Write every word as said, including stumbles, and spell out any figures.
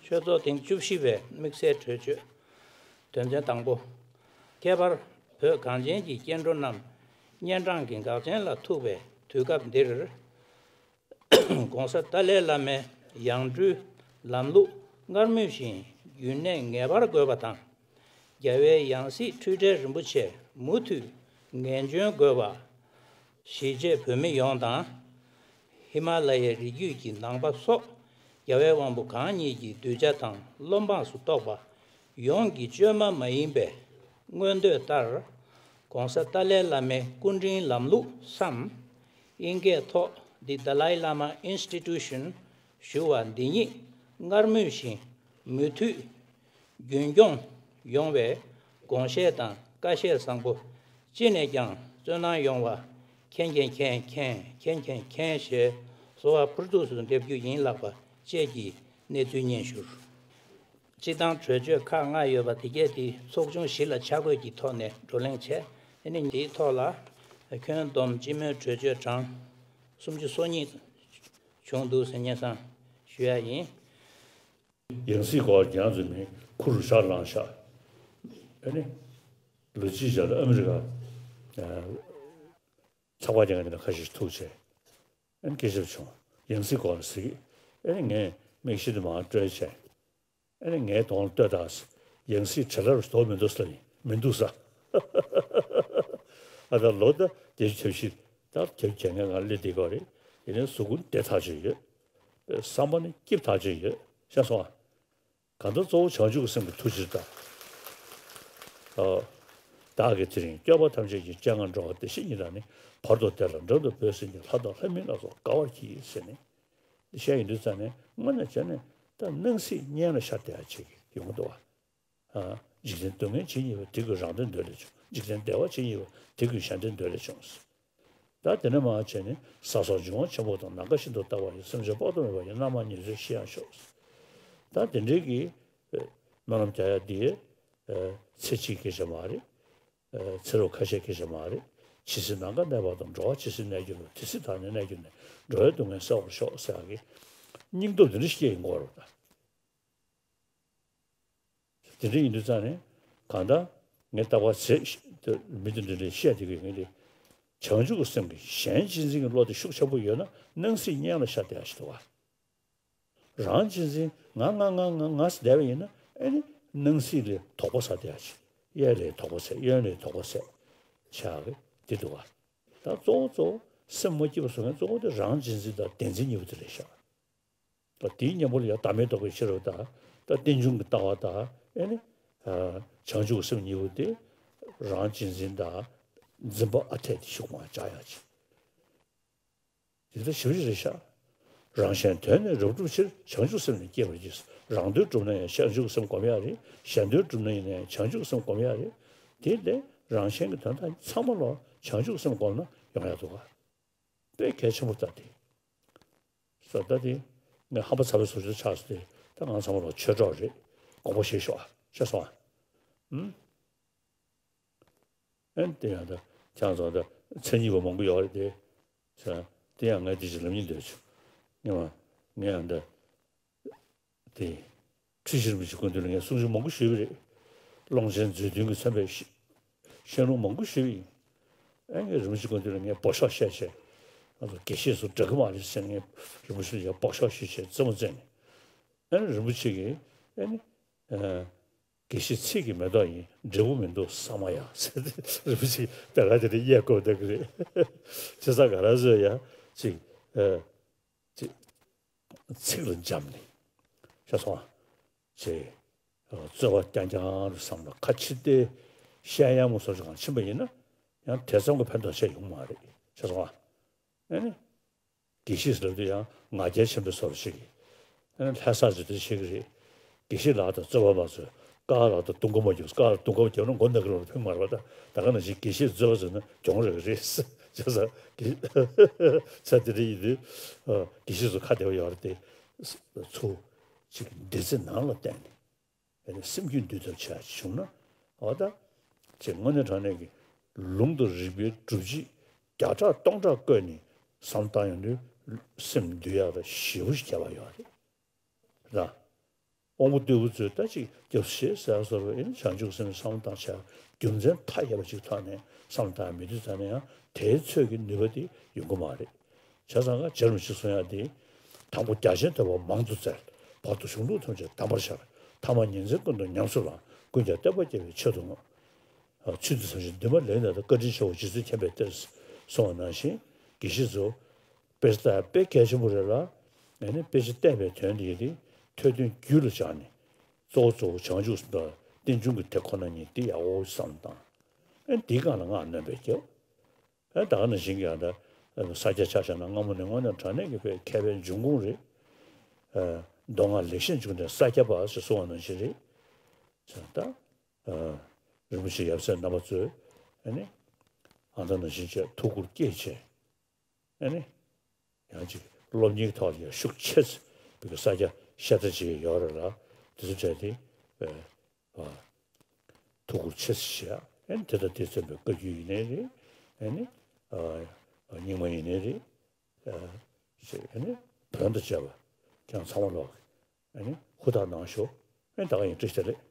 ཆོས་ཚོགས་ཐེངས་བཅུ་བཞི་པའི་དམིགས་བསལ་གྲོས་ཆོད། དོན་ཚན་དང་པོ། ཁྱད་པར་བོད་གངས་ཅན་གྱི་སྐྱེ་འགྲོ་རྣམས་གཉན་འཕྲང་གི་འགག་ཆེན་ལ་ཐུག་པའི་དུས་སྐབས་འདིར། ༸གོང་ས་ཏཱ་ལའི་བླ་མའི་ཡང་སྤྲུལ་ལམ་ལུགས་སྔར་མུས་བཞིན་རྒྱུན་གནས་ངེས་པར་དགོས་པ་དང་། རྒྱལ་བའི་ཡང་སྲིད་འཁྲུལ་བྲལ་རིན་པོ་ཆེ་མུ་མཐུད་ངེས་འབྱོན་དགོས་པ། གཞིས་བྱེས་བོད་མི་ཡོངས་དང་། ཧི་མ་ལ་ཡའི་རི་རྒྱུད་ཀྱི་ནང་པ་སོགས་རྒྱལ་བའི་དབང་པོ་གང་ཉིད་ཀྱི་གདུལ་བྱ་དང་བློ་འབངས་སུ་གཏོགས་པ་ཡོངས་ཀྱི་བཅོས་མ་མ་ཡིན་པའི་མངོན་འདོད་ལྟར། ༸གོང་ས་ཏཱ་ལའི་བླ་མའི་སྐུ་དྲིན་ལམ་ལུགས་སམ། ཨིན་སྐད་ཐོག་The Dalai Lama Institution ཞུ་བ་འདི་ཉིད་སྔར་མུས་བཞིན་མུ་མཐུད་རྒྱུན་སྐྱོང་ཡོང་བའི་དགོངས་བཞེས་དང་བཀའ་བཞེས་བཟང་པོ་ཅི་ནས་ཀྱང་བརྩོན་གནང་ཡོང་བ་མཁྱེན་མཁྱེན་མཁྱེན་མཁྱེན་མཁྱེན་མཁྱེན་མཁྱེན་ཞེས་གསོལ་བ་ཕུར་ཚུགས་སུ་འདེབས་རྒྱུ་ཡིན་ལགས་པ་བཅས་ཀྱི་གནས་ཚུལ་སྙན་ཞུ། སྤྱི་བཏང་གྲོས་ཆོད་ཁག་ལྔ་ཡོད་པ་དེ་གས་དེ་ཚོགས་ཆུང་བཞི་ལ་ཆ་བགོས་ཀྱི་ཐོག་ནས་བགྲོ་གླེང་བྱས། དེ་ནི་འདིའི་ཐོག་ལ་ཁྱོན་བསྡོམས་སྤྱི་མོས་གྲོས་ཆོད་གྲངས་སུམ་ཅུ་སོ་གཉིས་བྱུང་འདུག་ཟེར་སྙན་སེང་ཞུ་ཡ་ཡིན། ཡང་སྲིད་སྐོར་རྒྱང་འཛིན་མིན་ཁུ་རུ་ཤར་ལངས་ཤག་ཨེ་ནི། ལོ་གཅིག་རྗེས་ལ་ཨ་མི་རི་ཀ་ཚགས་པར་རྒྱག་མཁན་དེ་འདྲ་ཁ་ཤས་ཤིག་ཐུག་བྱས། ཨེ་ནི་སྐད་ཆ་བྱུང་། ཡང་སྲིད་སྐོར་ཟེར་གི་ཨེ་ནི་ངས་མིག་ཤེལ་དེ་མར་བཀྲོལ་བྱས། ཨེ་ནི་ངའི་གདོང་ལ་ལྟོས་དང་། ཡང་སྲིད་བྲེལ་ལ་རུ་དོགས་མི་འདུག་ཟེར་ནི་མི་འདུག་ས། ཨ་ད་ལོ་ད་བརྒྱད་ཅུ་གྱ་བཞི་ད་གྱ་བརྒྱད་ངས་ང་སླེབས་བསྡད་ཀྱི་ཡོད་རེད། ཡིན་ནའི་གཟུགས་པོ་ནི་བདེ་ཐག་ཆོད་ཡོད། བསམ་པ་ནི་སྐྱིད་ཐག་ཆོད་ཡོད། ཤེས་སོང་ཨ། གང་ལྟར་གཙོ་བོ་བྱང་ཆུབ་ཀྱི་སེམས་ཀྱི་ཐུགས་རྗེ་དང་། ཨ། བདག་གིས་དེ་རིང་སྐྱོབ་པ་ཐམས་ཅད་ཀྱི་སྤྱན་སྔར་འགྲོ་བ་བདེ་གཤེགས་ཉིད་དང་ནི། བར་དུ་བདེ་ལ་འགྲོ་འདོད་པའི་སེམས་ཀྱིས། ལྷ་དང་ལྷ་མིན་ལ་སོགས་དགའ་བར་གྱིས་ཟེར་ནས། འདི་བཤད་ཡོང་དུས་ཙང་ནས་དངོས་གནས་བྱས་ནས་ད་སྣང་སྲིད་གཉེན་ལ་ཤར་བསྡད་ཡ་ཅིག་ཡོང་གི་འདུག་བ། ཨ། འཇིག་རྟེན་སྡུག་བསྔལ་ཇི་སྙེད་པ། དེ་ཀུན་རང་དོན་དོན་ལས་བྱུང་། འཇིག་རྟེན་བདེ་བ་ཇི་སྙེད་པ། དེ་ཀུན་གཞན་དོན་དོན་ལས་བྱུང་། ད་དེ་ནས་མར་བྱས་ནས་ས་སོགས་འབྱུང་བ་ཆེན་པོ་དང་། ནམ་མཁའ་བཞིན་དུ་རྟག་པ་ཡི། སེམས་ཅན་དཔག་ཏུ་མེད་པ་ཡི། རྣམ་མང་ཉེར་འཚོའི་གཞི་ཡང་ཤོག་ད་དེ་འདྲའི་གི་སྨོན་ལམ་རྒྱག་ཡ་འདི་ཚེ་གཅིག་སྐད་ཆ་མ་རེད། ཚེ་རབས་ཁ་ཤས་སྐད་ཆ་མ་རེད། ཇི་སྲིད་ནམ་མཁའ་གནས་པ་དང་། འགྲོ་བ་ཇི་སྲིད་གནས་གྱུར་པ། དེ་སྲིད་བདག་ནི་གནས་གྱུར་ནས། འགྲོ་བའི་སྡུག་བསྔལ་སེལ་བར་ཤོག་ཟེར་ཡ་གི་སྙིང་སྟོབས་འདི་འདྲ་ཞིག་སྐྱེ་ཡོང་གི་ཡོད་རེད་ད། དེ་འདྲ་ཡིན་དུས་ཙང་ནས་གང་ལྟར་ངས་རྟག་པར་ཟེར། མི་དེ་འདྲ་འདྲ་བཤད་བསྡད་ཀྱི་ཡོད་ངེས་ཏེ། བྱང་ཆུབ་ཀྱི་སེམས་ཀྱིས་གཞན་གཅེས་འཛིན་གྱི་བློ་དེ་ཤུགས་ཆེན་པོ་ཡོད་ན་སྣང་སྲིད་གཉེན་ལ་ཤར་བསྡད་ཡ་ཞིག་འདུག་བ། རང་གཅེས་འཛིན་ང་ང་ང་ང་ང་ཟེར་བསྡད་པ་ཡིན་ན་ཨེ་ནི་སྣང་སྲིད་ལས་དོགས་པ་ཟ་བསྡད་ཡ་ཞིག་གཡས་ལས་དོགས་པ་ཟ། གཡོན་ལས་དོགས་པ་ཟ་བྱ་གི་འདི་འདུག་བ། ད་གཙོ་བོ་གཙོ་བོ་སེམས་མ་སྐྱིད་པ་བཟོ་མཁན་གཙོ་བོ་དེ་རང་གཅེས་འཛིན་དང་བདེན་འཛིན་གཉིས་པོ་དེ་རེད་ཤག་ད་དེའི་གཉེན་པོ་ལ་ཡང་བདག་མེད་རྟོགས་པའི་ཕྱིར་རོ། ད་ད་རྟེན་འབྱུང་གི་ལྟ་བ་དང་ཨེ་ནི། བྱང་ཆུབ་ཀྱི་སེམས་གཉིས་པོ་དེ་རང་གཅེས་འཛིན་དང་འཛིན་པ་ཨ་འཐས་དེ་ཤུགས་མང་བྱ་ཡག་ཅིག་དེ་ལྟར་ཞིབ་ཞིབ་རེད་ཤག་རང་གཞན་དོན་ནི་རབ་བསྒྲུབ་ཕྱིར། བྱང་ཆུབ་སེམས་ནི་བསྐྱེད་པར་བགྱི། རང་དོན་བསྒྲུབ་ན་ཡང་བྱང་ཆུབ་ཀྱི་སེམས་སྒོམ་ཡག་རེད། གཞན་དོན་བསྒྲུབ་ན་ཡིན་ན་ཡང་བྱང་ཆུབ་ཀྱི་སེམས་སྒོམ་ཡག་རེད། དེ་ལས་རང་གཞན་གྱི་དོན་དག་ཚང་མ་ལ་བྱང་ཆུབ་ཀྱི་སེམས་བསྒོམ་ན་ཡོང་ཡག་འདུག་ག་དཔེ་གལ་ཆེན་པོ་ལྟ་སྟེ། ས་ད་དེ་ངས་ཧམ་པ་ཚ་བའི་བཟོ་བཅོས་ཆགས་སོང་སྟེ། ད་ང་ཚང་མ་ལ་ཆོས་གྲོགས་རེད། དགོངས་པ་བཞེས་ཤོག་ཨ། ཤེས་སོང་ཨ། ཨུམ། ཨེ་དེ་ཡང་ད་ཁྱེད་ཚོ་ད་མཚན་ཉིད་པ་མང་པོ་ཡོད་རེད་དེ། ས་དེ་ཡང་ངས་དེ་ཅིག་ལབ་སྙིང་འདོད་བྱུང་། ངས་མ་ངས་ཡང་ད། དེ། ཁྲི་ཤེས་རིན་པོ་ཆེ་སྐུ་མདུན་ལ་ངས་གསུང་ཆོས་མང་པོ་ཞུས་པ་རེད། ཀློང་ཆེན་མཛོད་བདུན་གྱིས་མཚོན་པའི་ཤེས། ཤེས་ལུང་མང་པོ་ཞུས་པ་ཡིན། ཨེ་ངས་རིན་པོ་ཆེ་སྐུ་མདུན་ལ་ངས་འབོག་ཤོག་བཤད་བྱས། ང་ཚོ་དགེ་བཤེས་ཚོ་འདྲ་གི་མ་རེད་ཟེར་ནས་ངས་རིན་པོ་ཆེ་ལ་ཡང་འབོག་ཤོག་ཞུས་བྱས་རྩེད་མོ་རྩེས་ནས། ཨེ་རིན་པོ་ཆེ་གིས་ཨེ་ནི། ཨ། དགེ་བཤེས་ཚིག་གི་མེ་ཏོག་ཡིན། འབྲས་བུ་མི་འདུག་ས་མ་ཡ་ཟེར་ཏེ་རིན་པོ་ཆེ་ད་ག་དེ་འདྲ་གཡས་སྐོར་བསྡད་ཀྱི་རེད། བྱས་ཙང་ག་རེ་ཟེར་ཡ་ཅིག་ཨ། ཅིག་ཚིག་ལ་འཇམ་ནས། ཤེས་སོང་ཨ། ཅེས། རྩོལ་བ་རྐྱང་རྐྱང་རུ་བསམ་ལ་ཁ་ཕྱིར་ཏེ་བཤད་ཡ་མོ་བཟོ་ཅིག་གང་ཕྱིན་པ་ཡིན་ན་ཡང་དེ་ཙམ་གྱི་ཕན་ཐོགས་ཆེ་ཡོང་མ་རེད། ཤེས་སོང་ཨ། ཨེ་ནི། དགེ་བཤེས་ཟེར་དུས་ཡང་ང་རྒྱལ་ཆེན་པོའི་བཟོ་འདྲ་ཞིག་གིས། ཨེ་ནི་ལྷ་ས་ཟེར་དུས་ཤེས་ཀྱི་རེད། དགེ་བཤེས་ལགས་དང་རྩོལ་བ་མ་ཟེར། ཀ་ལགས་དང་དུང་དཀར་མ་རྒྱབ། ཀ་ལགས་དུང་དཀར་མ་རྒྱབ་ན་མགོ་ན་གི་རོགས་ཕན་མ་རེད་པ། ད་ད་ག་ནང་བཞིན་དགེ་བཤེས་རྩོལ་བ་ཟེར་ན་གྱོང་རེད་རེད། བྱས་ཙང་དགེ་ཚ་དེ་འདྲ་ཡིན་དུས། དགེ་བཤེས་ཚོ་ཁ་བདེ་བ་ཡོད་རེད་དེ། ཚུར་ཅིག་འདི་ཚེ་ནང་ལ་བརྟེན་ནས། ཨེ་ནི་སེམས་རྒྱུད་འདུལ་ཐབས་བྱ་བྱུང་ན། འོ་ད། ཅེས་དངོས་གནས་དྲང་གནས་ཀྱི་ལུང་དང་རིགས་པའི་སྒྲུབ་བྱེད་བརྒྱ་ཕྲག་སྟོང་ཕྲག་བཀོད་ནས་བསམ་བཏང་ཡོང་དུས་སེམས་འདུལ་ཡག་ལ་ཞེ་པོ་ཞིག་ཁྱད་པར་ཡོད་རེད། ར། དབང་པོ་རྟུལ་པོ་ཚོས་ད་ཅིག་སྐྱབས་སུ་མཆི་ཟེར་བ་སོགས་པའི་ཨེ་ནི་བྱང་ཆུབ་སེམས་བསམ་བློ་བཏང་བྱས་རྒྱུ་མཚན་མཐའ་ཡས་པ་ཅིག་ཐོག་ནས་བསམ་བློ་བཏང་མི་དུས་ད་ནས་ཡང་དེའི་ཚོད་ཀྱི་ནུས་པ་དེ་ཡོང་གི་མ་རེད། བྱས་ཙང་ཀ་རྗེ་རིན་པོ་ཆེས་གསུང་ཡག་འདི། དང་པོ་རྒྱ་ཆེན་ཐོས་པ་མང་དུ་བཙལ། བར་དུ་གཞུང་ལུགས་ཐམས་ཅད་གདམས་པར་ཤར། ཐ་མ་ཉིན་མཚན་ཀུན་ཏུ་ཉམས་སུ་བླང་། ཀུན་ཀྱང་བསྟན་པ་རྒྱས་པའི་ཆེད་དུ་བསྔོ། ཚུལ་འདི་བསམ་ཞིང་འདུན་པ་ལེགས་གནས་དང་། བཀའ་དྲིན་ཆེའོ་རྗེ་བཙུན་མཁྱེན་པའི་གཏེར། གསུངས་པ་ནང་བཞིན་དགེ་བཤེས་ཚོ་དཔེ་ཆ་ལྟ་ཡག་དཔེ་གལ་ཆེན་པོ་རེད་ལ། ཨ་ནི་དཔེ་ཆ་བལྟས་པའི་དོན་དེ་ཡིན་ཏེ་ཐོས་དོན་རྒྱུད་ལ་སྦྱངས་ནས། གཙོ་བོ་གཙོ་བོ་བྱང་ཆུབ་སེམས་དང་རྟེན་འབྱུང་གི་དེ་ཁོ་ན་ཉིད་དེ་ཡག་པོ་བསམ་བཏང་། ཨ་ནི་དེའི་སྒང་ལ་སྔགས་སྣོན་པའི་སྐབས། ཨ་ད་ག་ནང་བཞིན་གྱི་ཨ་ད་ས་སྐྱ་ཆ་བཞག་ན་སྔ་མོ་ནས་དངོས་གནས་དྲང་གནས་ཀྱི་དཔེ་མཁས་པའི་འབྱུང་ཁུངས་རེད། ཨ་མདོ་སྔགས་ལེགས་བཤད་འབྱུང་གནས་ས་སྐྱ་པ་ཞེས་གསུངས་པ་ནང་བཞིན་རེད། ད་ཨ་རིན་པོ་ཆེ་ཡབ་སྲས་རྣམ་པ་ཚོས་ཨ་ནི་ཨ་ད་ནང་བཞིན་བྱས་ཐུགས་ཁུར་བསྐྱེད་བྱས། ཨ་ནི་ཡང་ཅིག་སློབ་གཉེར་ཐོག་ལ་ཡང་ཤུགས་ཆེ་ཙམ་བོད་ཀྱི་ས་སྐྱ་ཤ་སྟག་ཅིག་ཡོད་རེད་ལ། དེ་ཚོ་བྱས་ཏེ་ཨ་ཐུགས་ཁུར་ཆེ་ཙམ་བཞེས། ཨ་ནི་དེ་དང་དེ་མཚོན་པའི་བཀའ་བརྒྱུད་ཡིན་ནའི་རེད། ཨ་ནི་ཨ་རྙིང་མ་ཡིན་ནའི་རེད། ཨ་ཞེས་ཨ་ནི་བོན་དང་བཅས་པ་ཀྱང་ཚང་མ་ལོག་ཨ་ནི་ཧུར་ཐག་གནང་ཤོག་ཨ་ནི་ད་ག་ཡིན་བཀྲ་ཤིས་བདེ་ལེགས།